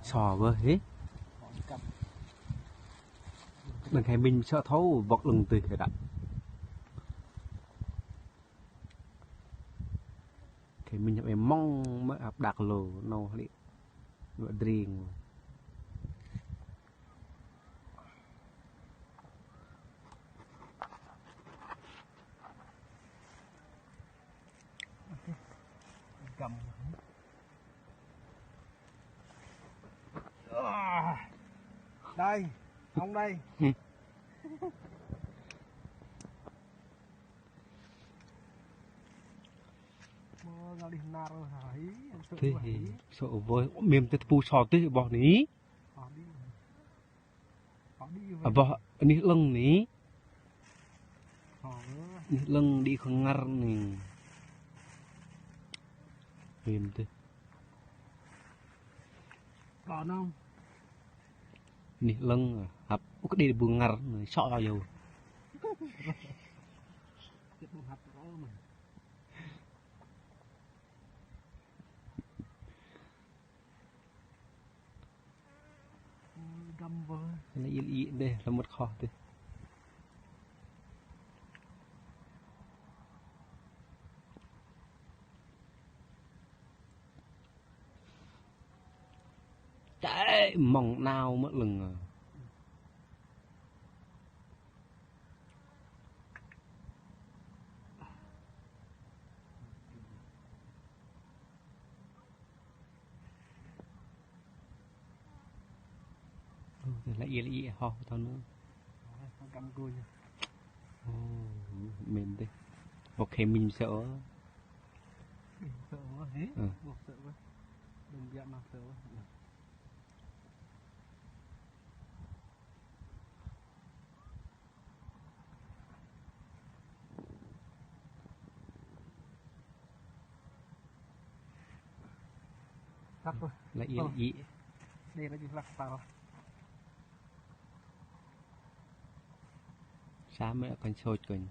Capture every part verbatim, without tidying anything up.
So bơ hê. Đơ̆ng khe minh sơ̆ thâu bŏk 'lơ̆ng tih kơ đă. Khe minh hăp ê mŏng mơ̆ hăp đak lô nâu hli. Nua dring. Găm. Đây, ông đây. Mơ ngal đi nar rồi hả? Hí, sơ Tih, hí. Sơ voi mêm tih tơpu so tih boh ni. Hả, đi. Hả, đi về. Boh anih 'lơ̆ng ni. Hả, ừ. Anih 'lơ̆ng đĭ khong ngăr ni. Mêm tih. Có không? Anih 'lơ̆ng hăp ŭk đĭ bu ngăr ni sŏ yâu. Chết bu hăp rồi mà. Găm bơ. Lei iĕl iĕ dêh, lăm mŭt khoh dêh. Chai mŏng 'nao mơ̆ 'lơ̆ng. Lei iĕl iĕ hoh tơ nơ. Găm gô nhá. Ô, mêm dêh. Bŏk khe minh sơ̆. Minh sơ̆ hê? Ơ. Bŏk sơ̆. Đơ̆ng biă mă sơ̆. Lei iĕl iĕ. Đây là chụp lắc tao. Sa mă kơnh sôch kơnh.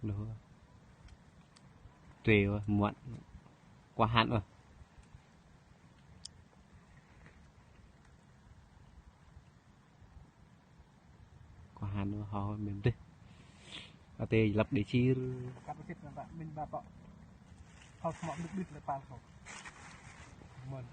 Lu. Tuê wă, muat. Kuah hăn wă. Kuah hăn wă, ho mêm dêh. Atei lăp đei chir. Kat sit nă, minh ba tŏ. Ho smŏ đĭt đĭt lei pal ho. Mơn.